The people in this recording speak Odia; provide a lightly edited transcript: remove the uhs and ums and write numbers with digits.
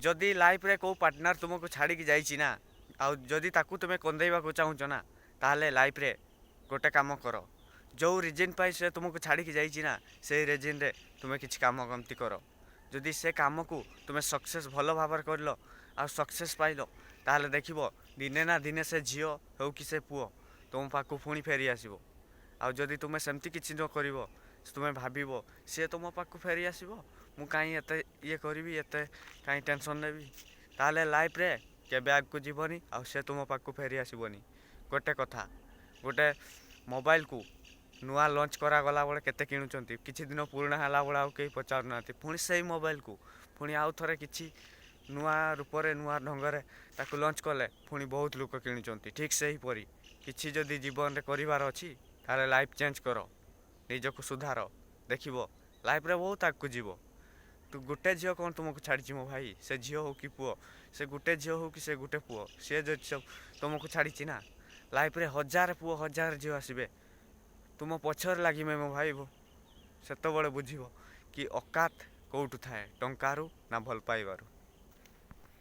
ଯଦି ଲାଇଫ୍ରେ କେଉଁ ପାର୍ଟନର୍ ତୁମକୁ ଛାଡ଼ିକି ଯାଇଛି ନା, ଆଉ ଯଦି ତାକୁ ତୁମେ କନ୍ଦେଇବାକୁ ଚାହୁଁଛ ନା, ତାହେଲେ ଲାଇଫ୍ରେ ଗୋଟେ କାମ କର। ଯେଉଁ ରିଜିନ୍ ପାଇଁ ସେ ତୁମକୁ ଛାଡ଼ିକି ଯାଇଛି ନା, ସେଇ ରିଜିନ୍ରେ ତୁମେ କିଛି କାମ କେମିତି କର। ଯଦି ସେ କାମକୁ ତୁମେ ସକ୍ସେସ୍ ଭଲ ଭାବରେ କରିଲ ଆଉ ସକ୍ସେସ୍ ପାଇଲ, ତାହେଲେ ଦେଖିବ ଦିନେ ନା ଦିନେ ସେ ଝିଅ ହେଉ କି ସେ ପୁଅ ତୁମ ପାଖକୁ ପୁଣି ଫେରି ଆସିବ। ଆଉ ଯଦି ତୁମେ ସେମିତି କିଛି ନ କରିବ, ତୁମେ ଭାବିବ ସିଏ ତୁମ ପାଖକୁ ଫେରି ଆସିବ, ମୁଁ କାହିଁ ଏତେ ଇଏ କରିବି, ଏତେ କାହିଁ ଟେନସନ୍ ନେବି, ତାହେଲେ ଲାଇଫ୍ରେ କେବେ ଆଗକୁ ଯିବନି ଆଉ ସେ ତୁମ ପାଖକୁ ଫେରି ଆସିବନି। ଗୋଟେ କଥା, ଗୋଟେ ମୋବାଇଲକୁ ନୂଆ ଲଞ୍ଚ କରାଗଲା ବେଳେ କେତେ କିଣୁଛନ୍ତି। କିଛି ଦିନ ପୁରୁଣା ହେଲା ବେଳେ ଆଉ କେହି ପଚାରୁନାହାନ୍ତି। ପୁଣି ସେଇ ମୋବାଇଲକୁ ପୁଣି ଆଉ ଥରେ କିଛି ନୂଆ ରୂପରେ, ନୂଆ ଢଙ୍ଗରେ ତାକୁ ଲଞ୍ଚ କଲେ ପୁଣି ବହୁତ ଲୋକ କିଣୁଛନ୍ତି। ଠିକ୍ ସେହିପରି କିଛି ଯଦି ଜୀବନରେ କରିବାର ଅଛି, ତାହେଲେ ଲାଇଫ୍ ଚେଞ୍ଜ କର, ନିଜକୁ ସୁଧାର, ଦେଖିବ ଲାଇଫ୍ରେ ବହୁତ ଆଗକୁ ଯିବ। ତୁ ଗୋଟେ ଝିଅ କ'ଣ ତୁମକୁ ଛାଡ଼ିଛି ମୋ ଭାଇ? ସେ ଝିଅ ହଉ କି ପୁଅ, ସେ ଗୋଟେ ଝିଅ ହଉ କି ସେ ଗୋଟେ ପୁଅ, ସିଏ ଯଦି ତୁମକୁ ଛାଡ଼ିଛି ନା, ଲାଇଫ୍ରେ ହଜାର ପୁଅ, ହଜାର ଝିଅ ଆସିବେ, ତୁମ ପଛରେ ଲାଗିବେ ମୋ ଭାଇ। ସେତେବେଳେ ବୁଝିବ କି ଔକାତ କେଉଁଠୁ ଥାଏ, ଟଙ୍କାରୁ ନା ଭଲ ପାଇବାରୁ।